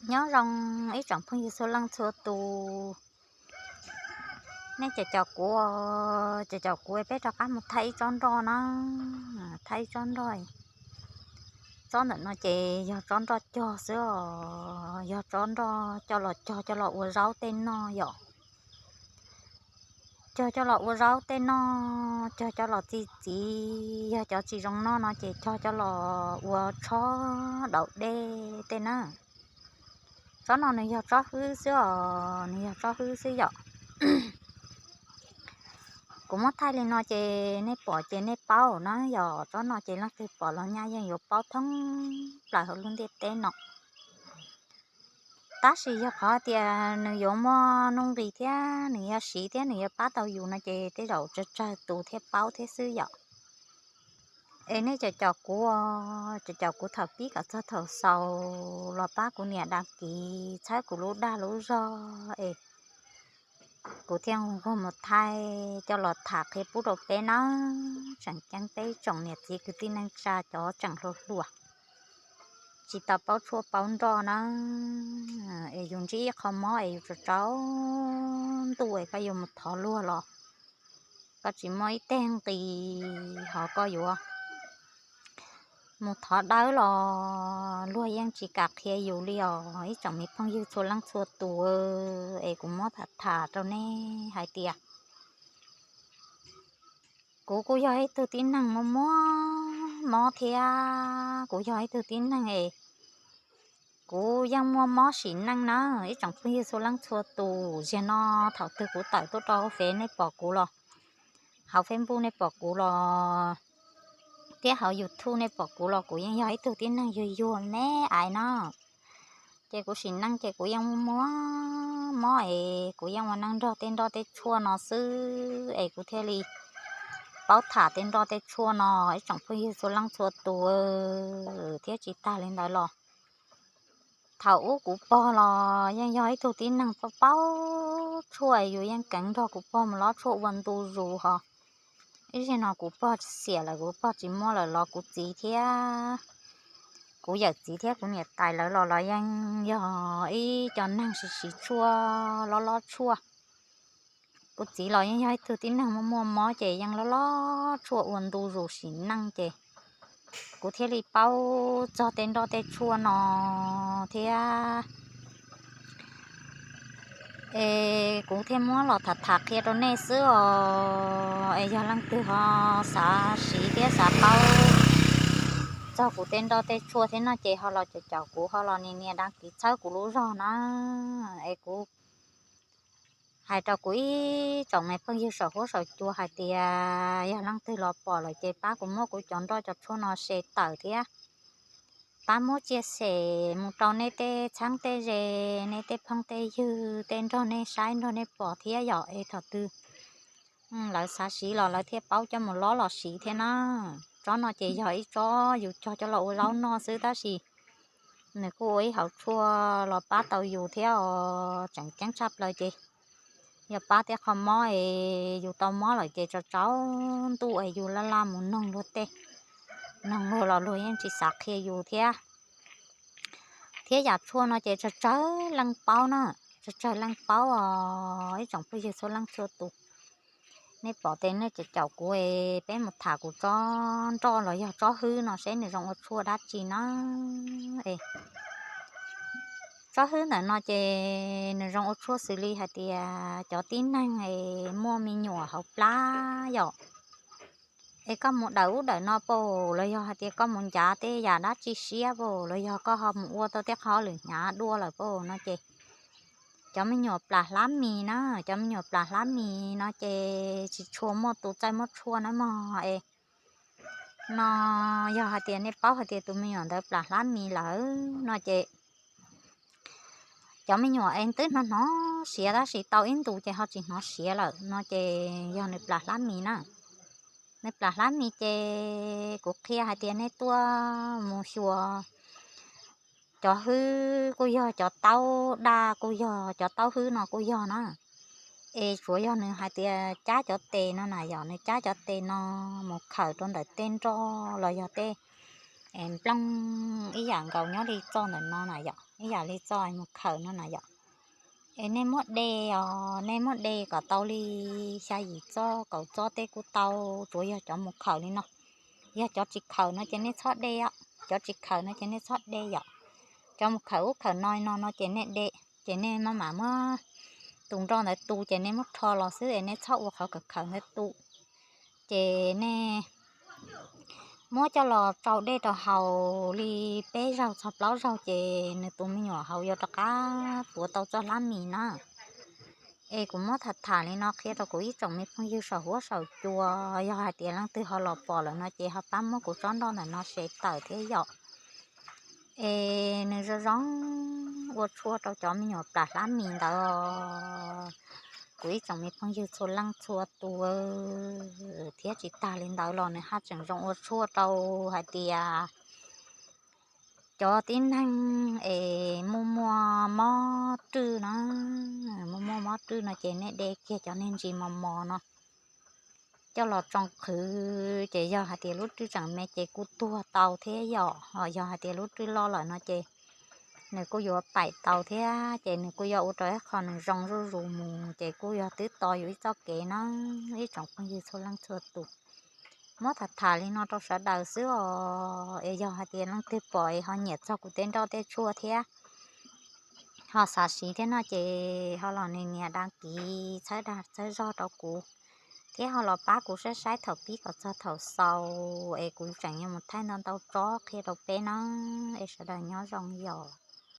Nyob zoo ib tsoom phooj ywg txhua leej txhua tus, nej caum caum kuv, caum caum kuv peb rov qab mus thaij ib tsob nroj na, thaij ib tsob nroj. Tsob ntawm no ces yog tsob nroj cog xwb os, yog tsob nroj coj los cog coj los ua zaub tej noj yom. Cog coj los ua zaub tej noj, cog coj los txi txiv, yog cov tsis zoo noj no ces cog coj los ua tshob daus dej tej na. Tsob no nws yog tsob hwb xwb os, nws yog tsob hwb xwb yom. Kuv muab thaij li no ces nej pom ces nej paub na yom, tsob no ces leej twg pom los nyaj yeej yuav paub thoob plaws hauv lub ntiaj teb no. Tab sis yog qhov tias nws yuav muaj nuj nqis thiab nws yuav siv thiab nws yuav pab tau yus no ces tej zaum tsawg tsawg tus thiaj paub thiab xwb yom. Es nej caum caum kuv, caum caum kuv thaum pib kom txog thaum xaus los pab kuv nias đăng ký, txhawb kuv lub dag lub zog es kuv thiaj nquag mus thaij coj los tham qhia pub rau peb nawb. Tseem ceeb peb tsoom niam txiv kwv tij neej tsa cov tseem hluas hluas tsis tau paub tshuaj paub nroj na, es yus ntsib ib qho mob es yus tsaus tsaus ntuj es koj yuav mus thov luag los koj tsis muaj ib teg nqis, ho koj yuav mus thov dawb los luag yeej tsis kam qhia yus li os. Ib tsoom me phooj ywg txhua leej txhua tus, es kuv muab tham tham rau nej hais tias kuv kuj yog ib tug tib neeg muaj muaj mob thiab, kuv yog ib tug tib neeg es kuv yeej muaj mob sim neej na. Ib tsoom phooj ywg txhua leej txhua tus, zaum no thaum twg kuv tawm tuaj rau hauv Face nej pom kuv los, hauv Facebook nej pom kuv los, thiab hauv YouTube nej pom kuv los kuv yeej yog ib tug tib neeg yuag yuag me aiv na. Ces kuv sim neej ces kuv yeej muaj mob es kuv yeej ua neej nrog tej nroj tej tshuaj no xwb es kuv thiaj li paub tham tej nroj tej tshuaj no. Ib tsoom phooj ywg txhua leej txhua tus, thiab tsis tag li ntawd los thaum ub kuv pog los yeej yog ib tug tib neeg paub paub tshuaj, yus yeej keev nrog kuv pog mus lob tshuaj ua ntu zus ho. Ib zaug no kuv pog xiam lawm, kuv pog tsis muaj lawm los kuv txiv thiab kuv yawm txiv thiab kuv niam tais lawv los los yeej yog ib co neeg siv siv tshuaj, lob lob tshuaj. Kuv txiv los yeej yog ib tug tib neeg muaj muaj mob ces yeej lob lob tshuaj ua ntu zus sim neej ces kuv thiaj li paub txog tej nroj tej tshuaj no thiab. Es kuv thiaj muab los tham tham qhia rau nej xwb os. Es yog leej twg ho xav siv thiab xav paub txog kuv tej nroj tej tshuaj thiab no ces ho los caum caum kuv, ho los nias nias đăng ký txhawb kuv lub zog na. Es kuv hais rau kuv ib tsoom me phooj ywg saum huab saum cua hais tias yog leej twg los pom lawm ces pab kuv muab kuv cov nroj cov tshuaj no share tawm thiab pab muab chia sẻ mus rau nej tej txheeb tej ze, nej tej phooj tej ywg, tej nrog nej saib nrog nej pom thiab yom. Es thaum twg lawv xav siv los lawv thiaj paub coj mus lob los siv thiab na. Tsob no ces yog ib tsob yus cog coj los ua zaub noj xwb tab sis nws kuj ua ib hauv tshuaj los pab tau yus thiab os. Tseem ceeb tshaj plaws ces yog pab tej qhov mob es yus tau mob lawm ces tsaus tsaus ntuj es yus laj laj mus noog luag tej, noog luag los luag yeej tsis xav qhia yus thiab. Thiab yam tshuaj no ces tsawg tsawg leej paub na, tsawg tsawg leej paub os ib tsoom phooj ywg txhua leej txhua tus. Nej pom tes nej caum caum kuv es peb mus tham kuv tsob nroj los yog tsob hwb no seb nws zoo ua tshuaj dab tsi na. Es tsob hwb ntawm no ces nws zoo ua tshuaj xws li hais tias cov tib neeg es muaj me nyuam hauv plab yom, es koj mus dawm ub dawm no pab, los yog hais tias koj mus ncav tej yam dab tsi siab pab, los yog koj ho mus ua tau tej qhov lwm hnyav dua lawm pab no ces cov me nyuam plam hlab mis na, cov me nyuam plam hlab mis no ces tsis tshua muaj tus txawj muab tshuaj na mog es no. Yog hais tias nej paub hais tias tus me nyuam ntawd plam hlab mis lawm no ces cov me nyuam es twb hnov hnov siav tab sis tau ib ntus ces ho tsis hnov siav lawm no ces yog nws plam hlab mis na. Nws plam hlab mis ces kuv qhia hais tias nej tuaj mus xyuas cov hwb kuj yog, cov taub daj kuj yog, cov taub hwb no kuj yog na. Es tsuav yog nws hais tias cab cov tes no na yom, nws cab cov tes no mus khawm rau ntawm tej nroj los yog tej nplooj ib yam nkaus nyob li txoj ntawm no na yom, ib yam li txoj mus khawm no na yom. Es nej muab de os, nej muab de kom tau li xya yim txoj kaum txoj tej kuj tau, tsuav yog cov mus khawm li no. Yog cov tsis khawm no ces nej txhob de, cov tsis khawm no ces nej txhob de yom. Cov mus khawm ub khawm no no no ces nej de, ces nej maj mam muab tus nroj ntawd tu ces nej muab rho los xwb es nej txhob ua qhov khawm khawm ntawd tu. Ces nej muab coj los tsau dej rau haus li peb zaug txog plaub zaug ces nws tus me nyuam hauv yuav rov qab tuav tau txoj hlab mis na. Es kuv muab tham tham li no qhia rau kuv ib tsoom me phooj ywg saum huab saum cua, yog hais tias leej twg ho los pom lawm no ces ho pab muab kuv tsob nroj ntawm no share tawm thiab yom. Es nws zoo zoo ua tshuaj rau cov me nyuam plam hlab mis ntawd. Kuv ib tsoom me phooj ywg txhua leej txhua tus, thiab tsis tag li ntawd los nws haj tseem zoo ua tshuaj rau hais tias cov tib neeg es muaj muaj mob rwj no, muaj muaj mob rwj no ces nej de kiag cov niag ntsis mos mos no coj los tsoo qhwv ces yog hais tias lub rwj tseem me ces kuj tuag tau thiab yom. Yog hais tias lub rwj loj lawm no ces nws kuj yuav paim tau thiab ces nws kuj yuav ua rau ib qho nws zoo zuj zus mus ces kuj yog twb tau yus ib txoj kev na, ib tsoom phooj ywg txhua leej txhua tus. Muab tham tham li no rau sawv daws xwb os, es yog hais tias leej twg pom es ho nyiam txog kuv tej nroj tej tshuaj thiab ho xav siv thiab no ces ho los nias nias dag kiv txhawb dag txhawb zog rau kuv, thiab ho los pab kuv saib saib thaum pib kom txog thaum xaus es kuv tseem yuav mus thaij ntau ntau tsob qhia rau peb na. Es sawv daws nyob zoo yom.